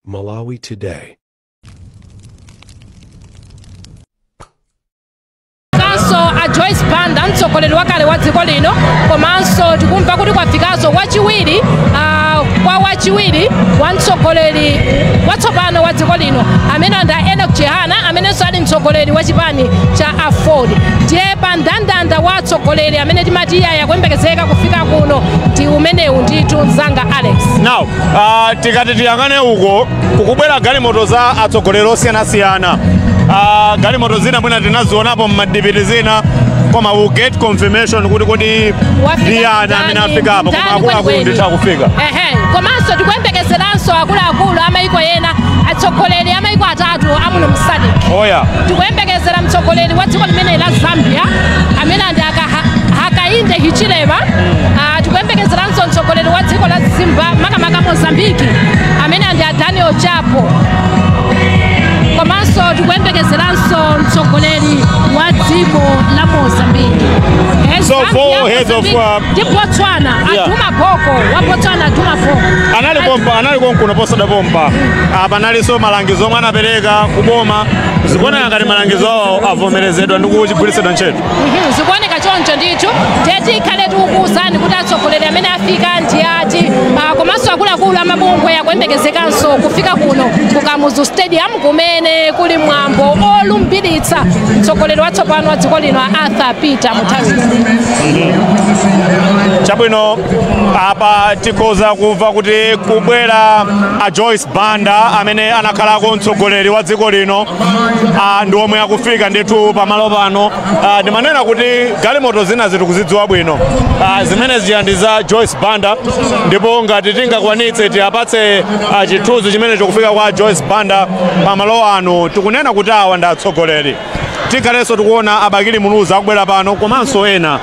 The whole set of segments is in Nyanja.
Malawi Today. Kanso a Joyce Banda, mtsogoleri wakale wa dziko lino, komanso tikumva kuti kwafikazo wachiwiri kwa wachiwiri wa mtsogoleri watsopano wa dziko lino, amene ndi Enoch Chihana, amenenso ali mtsogoleri wa chipani cha AFORD. Ndiye pa mndandanda wa atsogoleri amene timati iye akuyembekezeka kufika kuno ndi umenewu ndithu, mzanga Alex. Now, tikati tiyang'ane uko, kukubwera galimoto za atsogoleri osiyanasiyana. Galimoto zina mwina tinazionapo mmadipiti zina, koma we get confirmation kuti kodi ndi ana amene afikapo, koma akuluakulu nditha kufika. Ehe, komanso tikuyembekezeranso akuluakulu amayiko ena, atsogoleri amayiko atatu amuno mu SADC. Oya. Tikuyembekezera mtsogoleri wa dziko limene la Zambia, amene ndi Hakainde Hichilema. Tikuyembekezeranso mtsogoleri wa dziko la Zimbabwe, makamaka Mozambiki, amene ndi a Daniel Chapo. Komanso tikuyembekezeranso mtsogoleri wa dziko la Mozambiki. So four heads of ndi Botswana, a Duma Boko wa Botswana, Duma Boko. Anali pompa, anali konkuno posada pompa. Apa analinso malangizo omwe anapereka kuboma, zikuoneka ngati malangizo awo avomerezedwa ndi kuchigwiritsidwa ntchito. Zikuoneka choncho ndithu. Teti ikhale tikukuwuzani kuti atsogoleri amene afika ndi ati, komanso akuluakulu amabungwe akuyembekezekanso kufika kuno ku Kamuzu Stadium, kumene kuli mwambo olumbiritsa mtsogoleri watsopano wa dziko lino, Arthur Peter Mutharika. Chabwino, apa tikhoza kumva kuti kubwera a Joyce Banda, amene anakhalako mtsogoleri wa dziko lino, ndi omwe akufika ndithu pamalo pano. Ndimanena kuti galimoto zina zitikuzidziwa bwino, zimene zija ndi za Joyce Banda, ndipo ngati tingakwanitse tiyapatse chithunzi chimene chikufika kwa Joyce Banda pamalo ano. Tikunena kuti awa ndi atsogoleri. Tikhalenso tikuona a Bakili Muluzi akubwera pano, komanso ena,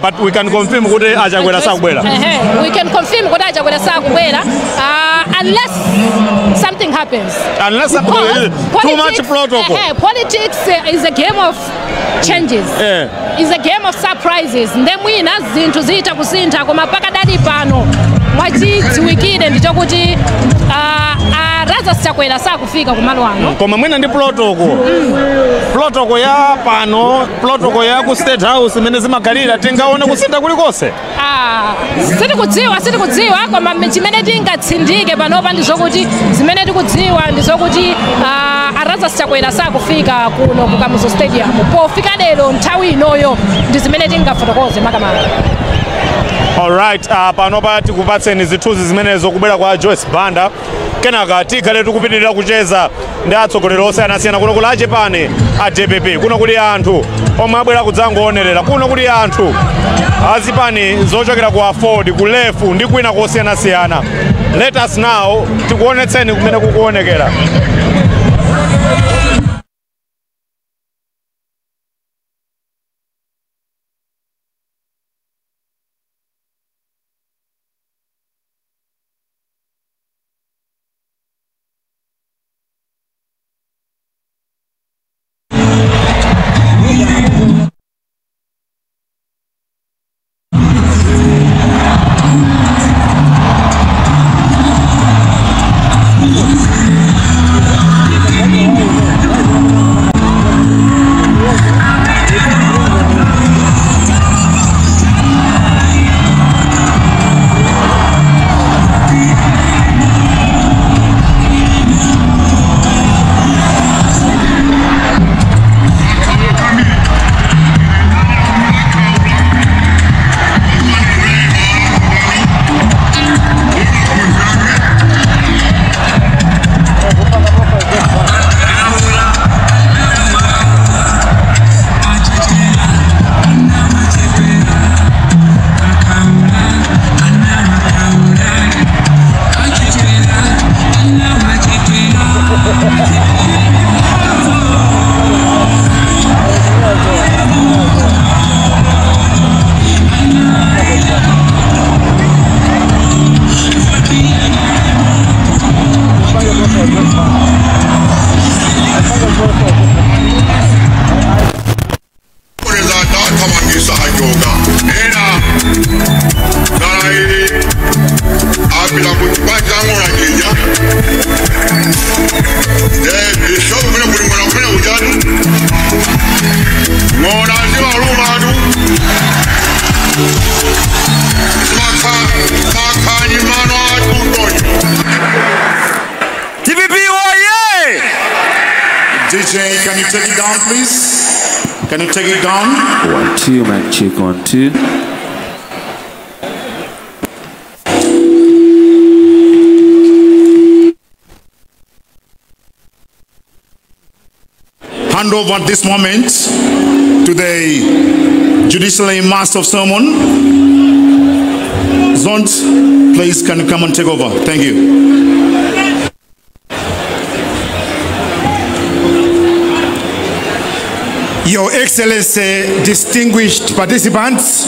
but we can confirm kuti aChakwera sakubwera. Ehe, we can confirm kuti aChakwera sakubwera, unless something happens. Unless Because too much protocol. Ehe, politics is a game of changes. Is a game of surprises. Nde mwina zinthu zitha kusintha, koma pakadali pano mwachidziwikire ndichokuti Lazarus Chakwera sakufika kumalo ano. Koma mwina ndi protocol ya pano, protocol ya ku State House imene zimakhalira, tingaone kusintha kulikonse. Ah, sitikudziwa, sitikudziwa, koma chimene tingatsindike panopa ndi zokuti, zimene tikudziwa ndi zokuti Lazarus Chakwera sakufika kuno ku Kamuzu Stadium pofika lero nthawi inoyo. Ndi zimene tingafotokoze makamaka. Alright, panopa tikupatseni zithunzi zimenezo, kubwera kwa Joyce Banda. Kenaka tikhale tikupitirira kucheza ndi atsogoleri osiyanasiyana kuno. Kuli achipani a DPP kuno, kuli anthu omwe abwera kudzangoonerera kuno, kuli anthu azipani zochokera ku AFORD, ku LEF ndi kwina kosiyanasiyana. Let us now tikuonetseni kumene kukuonekera. Chang'ola chija. Isho kumene kuli ng'ona kumene kujatu. Ng'ona zimalumatu. Zimakhanyi mano atuntoni. DPP oye! DJ, can you take it down, please? Can you take it down? 1 2, mic check 1 2. Hand over at this moment to the Judiciary Master of Sermon. Zont, please can you come and take over? Thank you. Your Excellency, distinguished participants,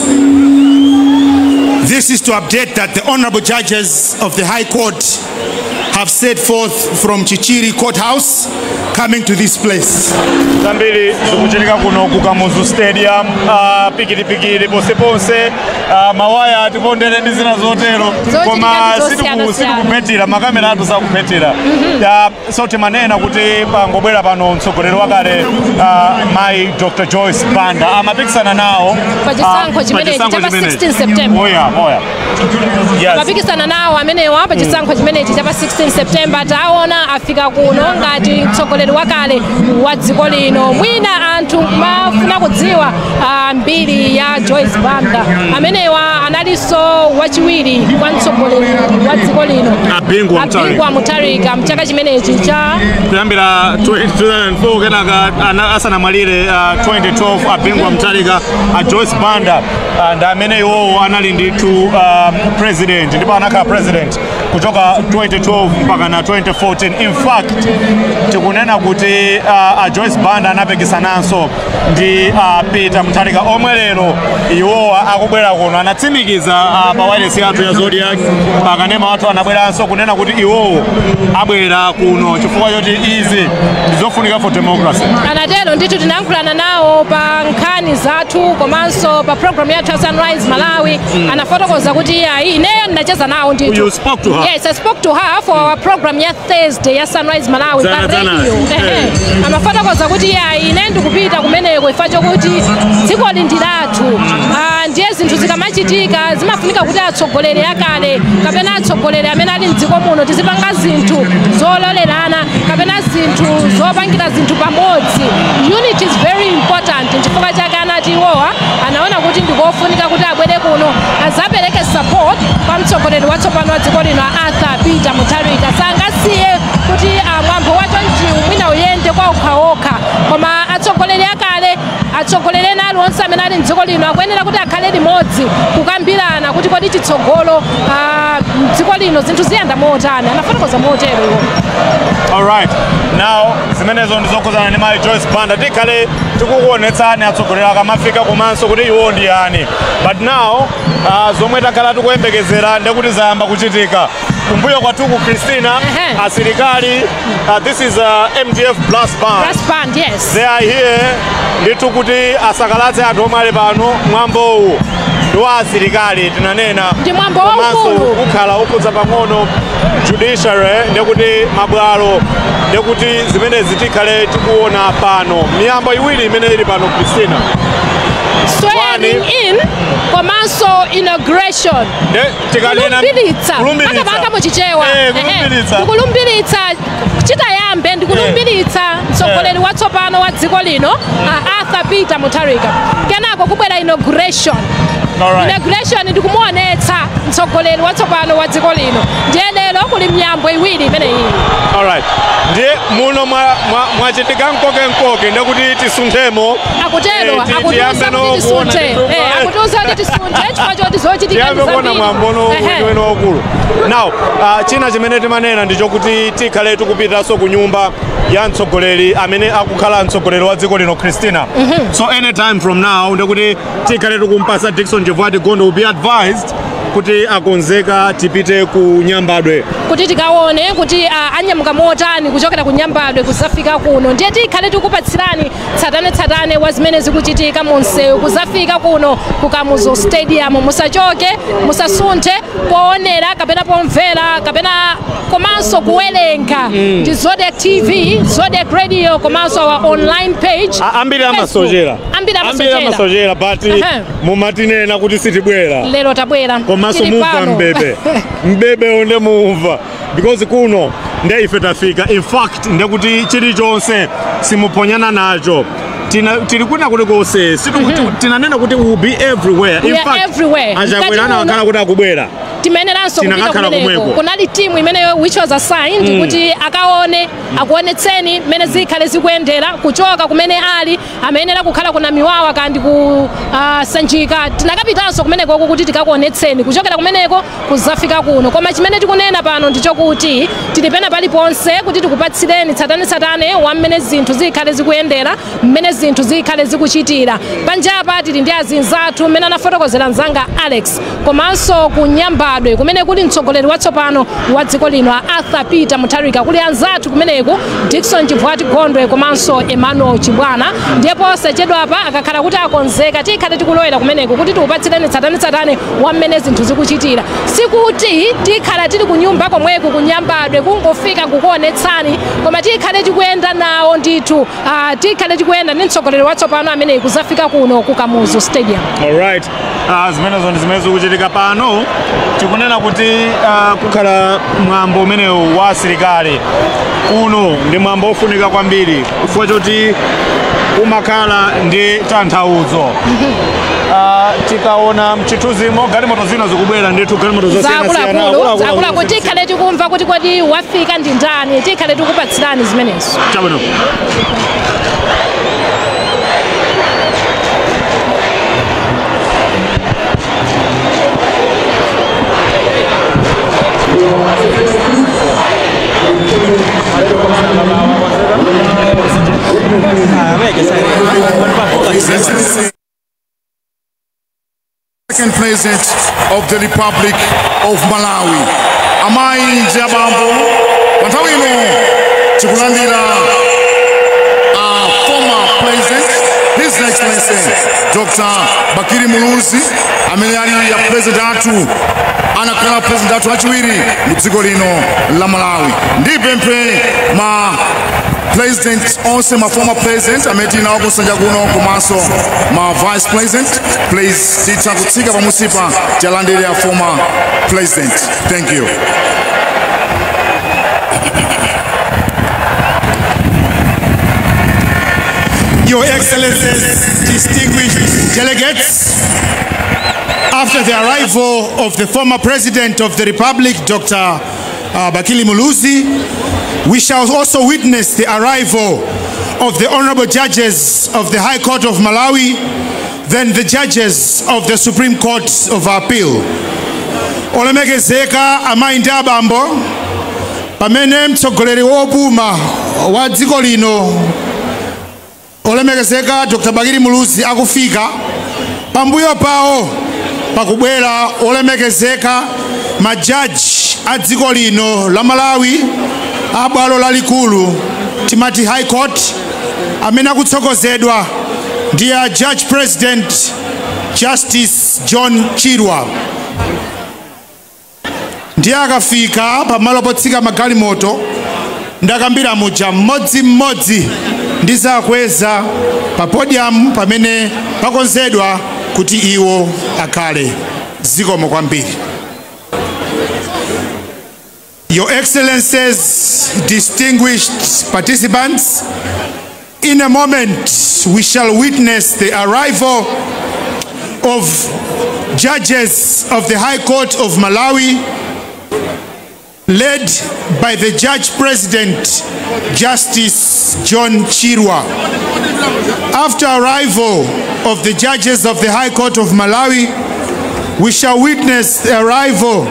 this is to update that the honorable judges of the High Court have set forth from Chichiri Courthouse, coming to this place. Zambiri zikuchitika kuno ku Kamuzu Stadium, pikiripikiri ponseponse, mawaya atipondere ndi zina zotero. Zochitika koma ndi zosiyana-siyana. sitikupetera makamera athu sakupetera. So timanena kuti pangobwera pano mtsogoleri wakale, mayi Dr. Joyce Banda amapikisana nawo Pa chisankho chimenechi pa chisankho cha pa chimenechi. 16 September. Oya, oya. Yes. Mapikisana nawo amenewa pa chisankho chimenechi cha pa 16 September. Taona afika kuno ngati mtsogoleri wakale wa dziko lino. Mwina anthu mafuna kudziwa mbiri ya Joyce Banda. Amenewa analinso wachiwiri kwa mtsogoleri wa dziko lino, A Bingu wa Mutharika. A Bingu wa Mutharika, mchaka chimenechi cha kuyambira 2004 kenaka asanamwalire 2012, a Bingu wa Mutharika, a Joyce Banda ndi amene iwowo anali ndithu president, ndipo anakhala president kuchoka 2012 mpaka na 2014. In fact, tikunena kuti a Joyce Banda anapikisananso ndi Peter Mutharika, omwe lero iwowa akubwera kuno. Anatsimikiza pa wireless yathu ya Zodiac, pakanema wathu anabweranso kunena kuti iwowo abwera kuno chifukwa choti izi ndizofunika for democracy. Anatero ndithu, tinayankhulana nawo pa nkhani zathu komanso pa program yathu ya Sunrise Malawi. Anafotokoza kuti ayi, ineyo ndinacheza nawo ndithu. You spoke to her? Yes, I spoke to her for our program ya Thursday ya Sunrise Malawi pa Zana, zana. radio. Ehe. Amafotokoza kuti ayi, ine ndikupita kumeneko ifa chokuti dzikoli ndi lathu. Ndiye zinthu zikamachitika zimafunika kuti atsogoleri akale kapena atsogoleri amene ali mdziko muno tizipanga zinthu zololerana kapena zinthu zopangira zinthu pamodzi. Unity is very important. Chifukwa chake anati iwowa anaona kuti ndikofunika kuti abwere kuno azapereke support kwa mtsogoleri watsopano wa dziko lino, Arthur Peter Mutharika. Sangasiye kuti mwambo wachonchiwu mwina uyende kwa okhaokha, koma atsogoleri akale, atsogoleri ena aliwonse amene ali mdziko lino akuyenera kuti akhale limodzi kukambirana kuti kodi chitsogolo mdziko lino zinthu ziyenda motani. Anafotokoza motero iwo. Alright, now zimenezo ndizokhuzana ndi mayi Joyce Banda. Tikhale tikukuonetsani atsogoleri akamafika komanso kuti iwo ndi yani. But now zomwe takhala tikuyembekezera ndekuti zayamba kuchitika kumbuyo kwathuku, Christina. Asilikali, this is MDF Brass Band. Brass band, yes. They are here ndithu kuti asakalatse anthu omwe ali pano. Mwambowu ndi wa asilikali, tinanena. Ndi mwambo Komanso waukulu. kukhala okhudza pang'ono judiciary, ndekuti mabwalo, ndekuti zimenezi tikhale tikuona pano. Miyambo iwiri imene ili pano, Christina. Swearing in komanso inauguration. Nde tikanena Kulumbiritsa. Kulumbiritsa. Makamaka muchichewa. Kulumbiritsa. Ndikulumbiritsa, chitayambe ndikulumbiritsa mtsogoleri watsopano wa dziko lino, Arthur Peter Mutharika. Kenako kubwera inauguration. Inauguration ndikumuonetsa mtsogoleri watsopano wa dziko lino. Ndiye lero kuli miyambo iwiri imeneyi. Alright, ndiye muno mwachitika mkoke mkoke, ndekuti tisunthemo. Akutero. Tiyambe Akutiuza no kuti kuona tisunthe. Akutiuza kuti tisunthe chifukwa choti zochitika tiyambe ndi kuona zambiri. mwambono weniweni waukulu. Now china chimene timanena ndichokuti tikhale tikupitanso ku nyumba ya mtsogoleri amene akukhala mtsogoleri wa dziko lino, Christina. So anytime from now ndekuti tikhale tikumpasa Dickson Jevati Gondo will be advised kuti Kuti akonzeka tipite ku Nyambadwe kuti tikaone kuti anyamuka motani kuchokera ku Nyambadwe kuzafika kuno. Ndiye tikhale tikupatsirani tsatanetsatane wa zimene zikuchitika mu msewu kuzafika kuno ku Kamuzu Stadium. Musachoke, musasunthe poonera kapena pomvera kapena komanso kuwerenga ndi Zodiak TV, Zodiak Radio komanso our online page. Ambiri Facebook. Amasochera. Ambiri Ambiri amasochera. Amasochera, but mumatinena kuti sitibwera. Lero tabwera. Komanso Tili mumva pano. Mbebe mbebe onde mumva because kuno nde ife tafika. In fact, ndekuti chilichonse simuponyana nacho. Tili kuna kulikonse. Tinanena kuti we will be everywhere. We In are fact, everywhere. achakwera Mkati muno. anakhala kuti akubwera. Timayeneranso kupita Tinakakhala kumeneko. komweko. Kunali timu imeneyo which was assigned kuti akaone, akuonetseni mmene zikhale zikuyendera kuchoka kumene ali amayenera kukhala kuna Miwawa kandi ku Sanjika. Tinakapitanso kumeneko kuti tikakuonetseni kuchokera kumeneko kuzafika kuno. Koma chimene tikunena pano ndichokuti tili pena paliponse kuti tikupatsireni tsatanetsatane wa mmene zinthu zikhale zikuyendera, mmene zinthu zikhale zikuchitira. Panjapa tili ndi azinzathu mmene anafotokozera mzanga Alex, komanso ku Nyambadwe kumene kuli mtsogoleri watsopano wa dziko lino a Arthur Peter Mutharika kuli anzathu kumeneku Dickson Chivwati Gondwe komanso Emmanuel Chibwana. Ndipo posachedwapa akakhala kuti akonzeka tikhale tikulowera kumeneku kuti tikupatsireni tsatanetsatane wa mmene zinthu zikuchitira. Sikuti tikhala tili ku nyumba komweku ku Nyambadwe kungofika kukuonetsani, koma tikhale tikuyenda nawo ndithu, tikhale tikuyenda ndi mtsogoleri watsopano ameneyi kuzafika kuno ku Kamuzu Stadium. Alright, zimenezo ndi zimene zikuchitika pano. Tikunena kuti kukhala mwambo umenewu wa asilikali kuno ndi mwambo ofunika kwambiri chifukwa choti umakhala ndi tanthauzo. Tikaona mchithunzimo galimoto zina zikubwera ndithu, galimoto zosiyanasiyana. Zakuluakulu. Akuluakulu. Zakuluakulu. Tikhale tikumva kuti kodi wafika ndi ndani. Tikhale tikupatsirani zimenezo. Chabwino. His Excellency, Second President of the Republic of Malawi. Amayi ndi abambo, pa nthawi ino tikulandira a former president, His Excellency Dr. Bakili Muluzi, amene ali ya president athu, anakhala president athu achiwiri mu dziko lino la Malawi. Ndipemphe ma president onse, ma former president amene tili nawo kusanja kuno komanso ma vice president, please titha kutsika pamusipa tialandire a former president. Thank you. Your Excellencies, distinguished delegates, after the arrival of the former President of the Republic, Dr. Bakili Muluzi, we shall also witness the arrival of the Honorable Judges of the High Court of Malawi, then the Judges of the Supreme Court of Appeal. Olemekezeka amayi ndi abambo, pamene mtsogoleri wopuma wa dziko lino olemekezeka Dr. Bakili Muluzi akufika, pambuyo pawo pakubwera olemekezeka majaji a dziko lino la Malawi a bwalo lalikulu, timati High Court, amene akutsogozedwa ndi a Judge President Justice John Chirwa. Ndiye akafika pamalo potsika magalimoto, ndakambira muja, mmodzimmodzi ndizakweza pa podium pamene pakonzedwa kuti iwo akhale. Zikomo kwambiri. Your Excellencies, distinguished participants, in a moment we shall witness the arrival of judges of the High Court of Malawi, led by the Judge President, Justice John Chirwa. After arrival of the judges of the High Court of Malawi, we shall witness the arrival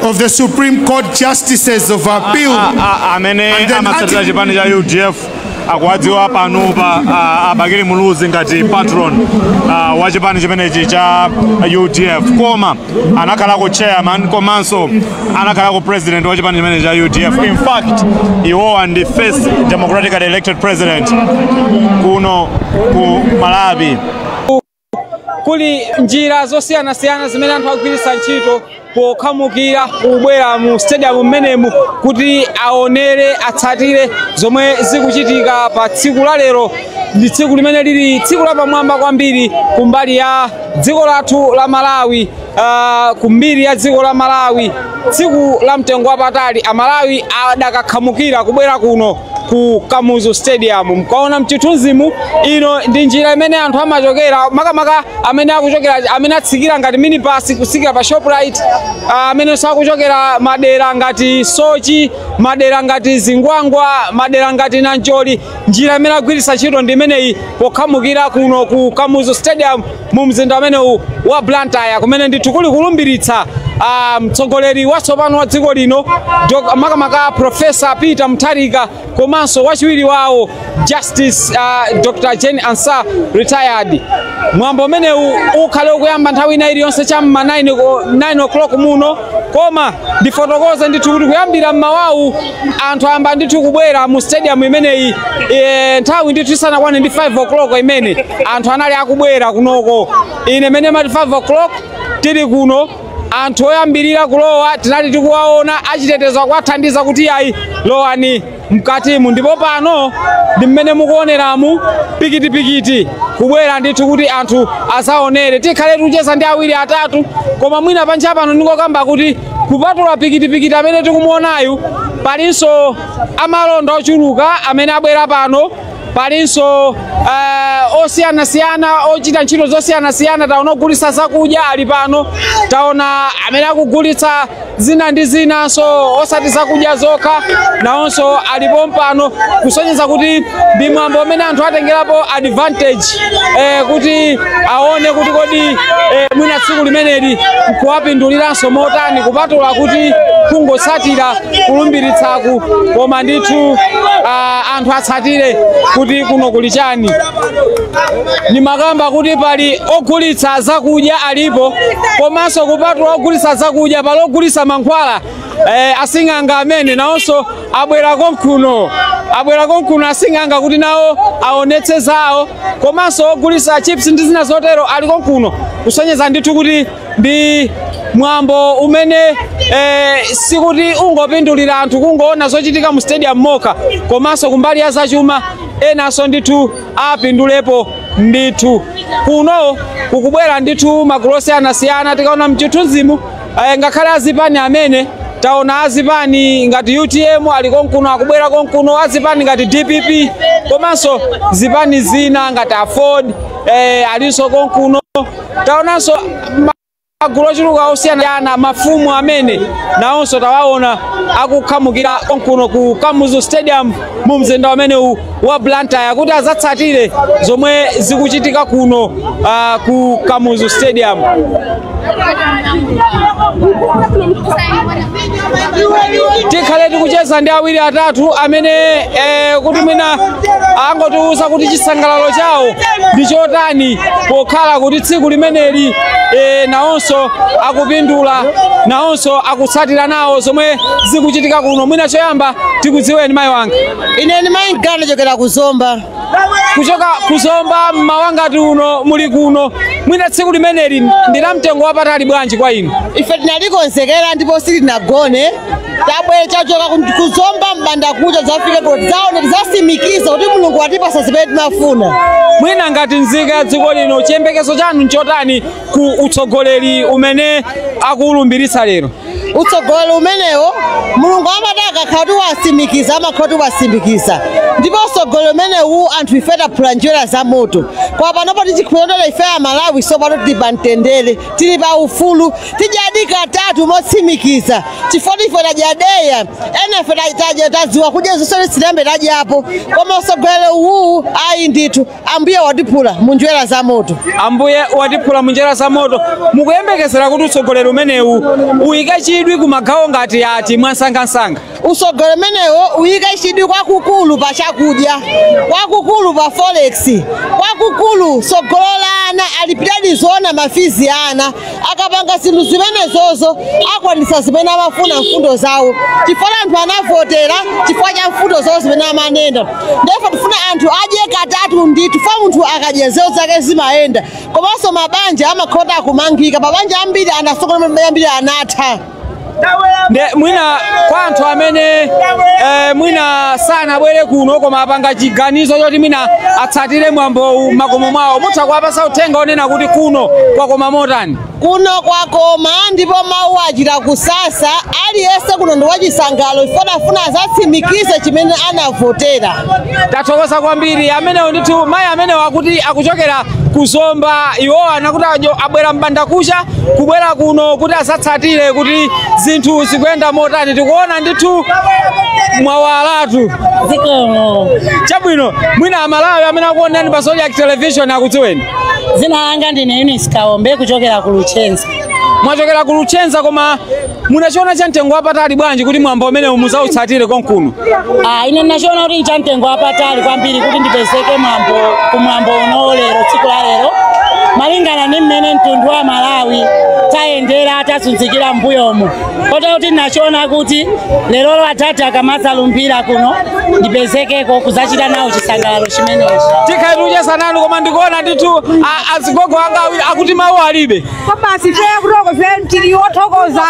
of the Supreme Court Justices of Appeal. Amene And then amatsatira chipani cha UDF Akuwadziwa panopa a Bakili Muluzi ngati patron wa chipani chimenechi cha UDF, koma anakhalako chairman komanso anakhalako president wa chipani chimenechi cha UDF. In fact, iwowa ndi first democratically elected president kuno ku Malawi. Kuli njira zosiyanasiyana zimene anthu akugwiritsa ntchito pokhamukira kubwera mu stadium mmenemu kuti aonere, atsatire zomwe zikuchitika pa tsiku la lero. Ndi tsiku limene lili tsiku lapamwamba kwambiri kumbali ya dziko lathu la Malawi, kumbiri ya dziko la Malawi, tsiku la mtengo wapatali. Amalawi adakakhamukira kubwera kuno ku Kamuzu Stadium. Mkaona mchithunzimu, ino ndi njira imene anthu amachokera, makamaka amene akuchokera, amene atsikira ngati minibus kutsikira pa Shoprite, amenenso akuchokera madera ngati Sochi, madera ngati Zingwangwa, madera ngati Nancholi. Njira imene agwiritsa ntchito ndi imeneyi pokhamukira kuno ku Kamuzu Stadium mu mzinda umenewu wa Blantyre, kumene ndithu kuli kulumbiritsa mtsogoleri watsopano wa dziko lino, makamaka Professor Peter Mutharika, komanso wachiwiri wawo Justice Dr Jane Ansah retired. Mwambo umenewu ukhale ukuyamba nthawi ina iliyonse cham'ma 9 o'clock muno, koma ndifotokoze ndithu kuti kuyambira mmawawu anthu ayamba ndithu kubwera mu stadium imeneyi. Nthawi ndithu isanakwane ndi 5 o'clock imene anthu anali akubwera kunoko. Ine mene mati 5 o'clock tili kuno, anthu oyambirira kulowa tinali tikuwaona, achitetezo akuwathandiza kuti ayi, lowani mkatimu. Ndipo pano ndi mmene mukuoneramu, pikitipikiti kubwera ndithu kuti anthu asaonere. Tikhale tikucheza ndi awiri atatu, koma mwina panja pano ndingokamba kuti kupatula pikitipikiti amene tikumuonayu, palinso amalonda ochuluka amene abwera pano, palinso osiyanasiyana ochita ntchito zosiyanasiyana. Taona ogulitsa zakudya ali pano, taona amene akugulitsa zina ndi zinanso, osati zakudya zokha, nawonso alipo mpano, kusonyeza kuti ndi mwambo amene anthu atengerapo advantage kuti aone kuti kodi mwina tsiku limeneli nkuwapinduliranso motani, kupatula kuti kungotsatira kulumbiritsaku, koma ndithu anthu atsatire kuti kuno kuli chani. Nimakamba kuti pali ogulitsa zakudya alipo, komanso kupatula ogulitsa zakudya pali ogulitsa mankhwala, asing'anga amene nawonso abwera konkuno, abwera konkuno asing'anga kuti nawo aonetse zawo, komanso ogulitsa chips ndi zina zotero ali konkuno, kusonyeza ndithu kuti ndi mwambo umene sikuti ungopindulira anthu kungoona zochitika mu stadium mokha, komanso kumbali ya zachuma enanso ndithu apindulepo ndithu. Kuno kukubwera ndithu magulu osiyanasiyana. Tikaona mchithunzimu, ngakhale azipani amene taona, azipani ngati UTM ali konkuno, akubwera konkuno, azipani ngati DPP komanso zipani zina ngati AFORD alinso konkuno. Taonanso magulu ochuluka osiyanasiyana, mafumu amene nawonso tawaona akukhamukira konkuno ku Kamuzu Stadium mu mzinda umenewu wa Blantyre kuti adzatsatire zomwe zikuchitika kuno ku Kamuzu Stadium. Tikhale tikucheza ndi awiri atatu amene kuti mwina angotiuza kuti chisangalalo chawo ndi chotani pokhala kuti tsiku limeneli nawonso akupindula, nawonso akutsatira nawo zomwe zikuchitika kuno. Mwina choyamba tikudziweni, mayi wanga. Ine ndi mayi Mgana, chokera kuzomba. Kuchoka kuzomba, mmawangati uno muli kuno, mwina tsiku limeneli ndi la mtengo wapatali bwanji kwa inu? Ife tinalikonzekera ndipo sitinagone. Tabwera, chachoka kuzomba mbanda kucha, zafike kuti zaone, tizasimikiza kuti Mulungu watipasa zimene timafuna. Mwina ngati nzika ya dziko lino, chiyembekezo chanu nchotani ku utsogoleri umene akuwulumbiritsa lero? Utsogoleri umenewo, Mulungu amati akakhala kuti wasimikiza, amakhala kuti wasimikiza. Ndipo utsogoleri umenewu, anthu ife taphula njerwa za moto kwa panopo. Tichikhulupirira ife a Malawi sopano tili pa mtendere, tili pa ufulu, tidyadi katatu motsimikiza, chifukwa ife tadyadeya ena ife tadziwa kudya zonse, silambe tadyapo. Koma utsogoleri uwuwu, ayi ndithu, Ambuye watiphula mu njerwa za moto. Ambuye watiphula mu njerwa za moto. Mukuyembekezera kuti utsogoleri umenewu uyike chidwi ku magawo ngati ati mwansangansanga? Usogolo umenewo uyike chidwi kwakukulu pa chakudya, kwakukulu pa forex, kwakukulu sogolo la ana, alipiradi zoona ma fees ana. Akapanga zinthu zimenezozo akwanisa zimene amafuna, mfundo zawo, chifukwa anthu anavotera chifukwa cha mfundo zawo zimene amanena. Ndipo tifuna anthu adye katatu ndithu, fa munthu akadya nzeru zake zimayenda. Komanso mabanja amakhota akumangika, mabanja ambiri anasokola, mabanja ambiri anatha. Nde mwina kwa anthu amene mwina sanabwere kuno koma apanga chiganizo choti mwina atsatire mwambowu makomo mwawo, mutha kuwapasa uthenga onena kuti kuno kwakoma motani? Kuno kwakoma, ndipo mawu achita kusasa. Aliyense kuno ndi wachisangalo, ifonafuna azatsimikize chimene anavotera. Tathokoza kwambiri. Amenewo ndithu mayi amenewo akuti akuchokera kuzomba. Iwowa anakuti abwera mbandakucha kubwera kuno kuti asatsatire kuti zinthu zikuyenda motani. Tikuona ndithu mwawalatu. Zikomo. Chabwino, mwina Amalawi amene akuonani pa Zodiak Television akudziweni. Zina langa ndine Eunice Kaombe, kuchokera ku Luchenza. Mwachokera ku Luchenza, koma munachiona cha mtengo wapatali bwanji kuti mwambo umenewu muzautsatire konkuno? Ah, ine nachiona kuti cha mtengo wapatali kwambiri kuti ndipezeke mwambo kumwambo uno lero, tsiku la lero, malingana ndi mmene mtundu wa Malawi tayendera, tazunzikira mbuyomu, kotero kuti nachiona kuti lerolo atati akamadzalumbira kuno ndipezekeko kudzachita nawo chisangalalo chimenechi. Tikhale tikucheza nanu, koma ndikuona ndithu azigogo anga awiri akuti mawu alibe. Basi fe kutoko fe tili wothokoza,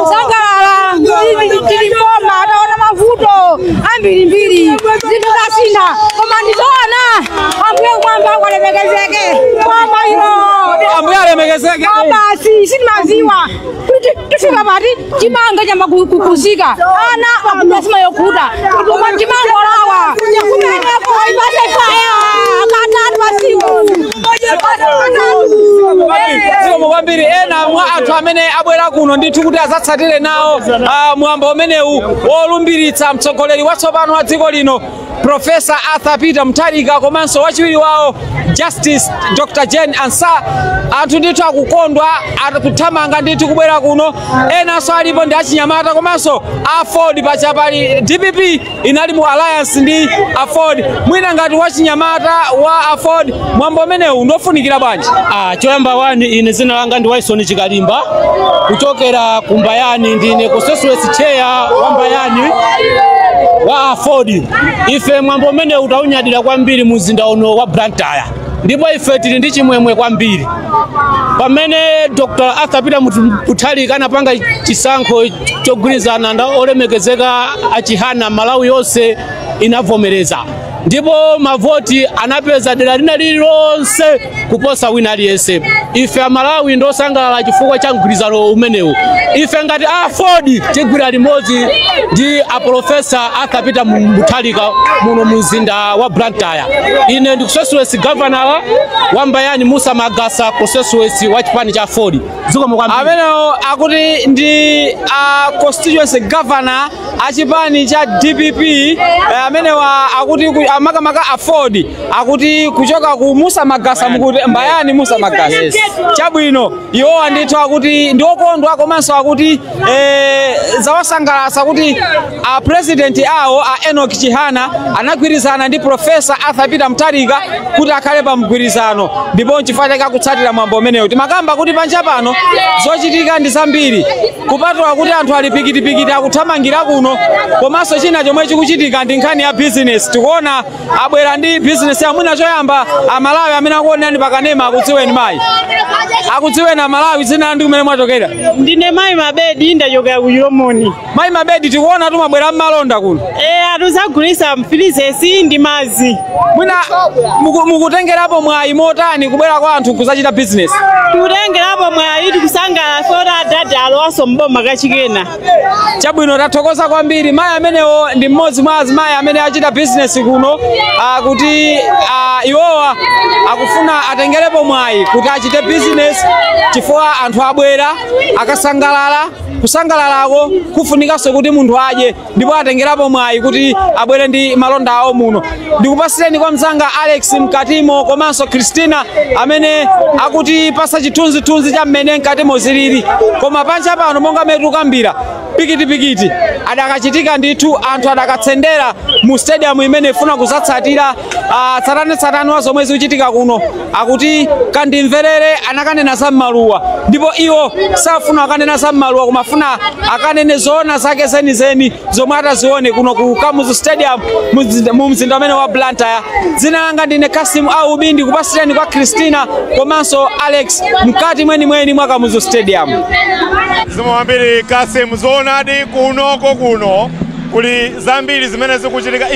kusangalala, tili mboma, taona mavuto ambirimbiri, zinthu zasintha, koma ndizoona Ambuye kumwamba kwalemekezeke kwamba ilo. Ambuye alemekezeke. Basi sitimaziwa kuti tifika pati, chimanga chamba kuzika, ana akudasima yokuta, koma chimangolawa kumeneko ipase faya katatu pasiku. Zikomo kwambiri. Ena mwa anthu amene abwera kuno ndithu kuti azatsatire nawo mwambo umenewu wolumbiritsa mtsogoleri watsopano wa dziko lino, Profesa Arthur Peter Mutharika, komanso wachiwiri wawo Justice Dr Jane Ansah. Anthu ndithu akukondwa, akuthamanga ndithu kubwera kuno. Enanso alipo ndi achinyamata komanso AFORD. Pachapali DPP inali mu alliance ndi AFORD. Mwina ngati wachinyamata wa AFORD, mwambo umenewu ndofunikira bwanji? Ah, choyamba wani, ine zina langa ndi Wilson Chikalimba kuchokera ku Mbayani, ndine constituency chair wa Mbayani wa AFORD. Ife mwambo umene utaunyadira kwambiri mu mzinda uno wa Blantyre, ndipo ife tili ndi chimwemwe kwambiri pamene Dr. Arthur Peter Mutharika anapanga chisankho chogwirizana ndi olemekezeka achihana. Malawi yonse inavomereza, ndipo mavoti anapeza dera lina lililonse kuposa wina aliyense. Ife Amalawi ndosangalala chifukwa cha mgwirizano umenewu. Ife ngati AFORD tigwira limodzi ndi aprofesa Arthur Peter Mutharika muno mu mzinda wa Blantyre. Ine ndi constituency governor wa Mbayani, Musa Magasa, constituency wa chipani cha AFORD. Zikomo kwambiri. Amenewo akuti ndi a constituency governor a chipani cha DPP. Amenewa akuti amakamaka AFORD, akuti kuchoka ku Musa Magasa, mukuti Mbayani Musa Magasa? Yes. Chabwino, iwowa ndithu akuti ndi okondwa, komanso akuti zawasangalatsa kuti a president awo a Enoch Chihana anagwirizana ndi Profesa Arthur Peter Mutharika kuti akhale pa mgwirizano, ndipo nchifukwa chake akutsatira mwambo umenewu. Timakamba kuti panja pano zochitika ndi zambiri, kupatula kuti anthu ali pikitipikiti akuthamangira kuno, komanso china chomwe chikuchitika ndi nkhani ya business. Tikuona abwera ndi business ya. Mwina choyamba, Amalawi amene akuonani pakanema akudziweni. Mayi, akudziweni Amalawi, dzina ndi kumene mwachokera. Ndine Mayi Mabedi, ndachokera ku Chilomoni. Mayi Mabedi, tikuona tumabwera mmalonda kuno. Eh, atuzagulisa mfilizesi ndi madzi. Mwina mukutengerapo mwayi motani kubwera kwa anthu kuzachita business? Tikutengerapo mwayi, tikusangalala fota adadi alowaso mboma kachikena. Chabwino, tathokoza kwambiri. Mayi amenewo ndi mmodzi mwa azimayi amene achita business kuno, kuti iwowa akufuna atengerepo mwayi kuti achite business chifukwa anthu abwera akasangalala. Kusangalalako kufunikanso kuti munthu adye, ndipo atengerapo mwayi kuti abwere ndi malonda awo muno. Ndikupasireni kwa mzanga Alex mkatimo, komanso Christina amene akutipasa chithunzithunzi cha mmene mkatimo zilili. Koma panja pano, monga mmene tikukambira, pikitipikiti adakachitika ndithu, anthu adakatsendera mu stadium imene ifuna kuzatsatira tsatanetsatane wa zomwe zikuchitika kuno. Akuti kandimverere anakanena za mmaluwa, ndipo iwo safuna akanena za mmaluwa, koma afuna akanene zoona zake zenizeni zomwe atazione kuno ku Kamuzu Stadium mu mzinda umene wa Blantyre. Dzina langa ndine Kasim Aubi, ndikupasireni kwa Christina komanso Alex mkati mwenimweni mwa Kamuzu Stadium. Zikomo kwambiri, Kasim. Zoonadi, kunoko kuno kuli zambiri zimene zikuchitika.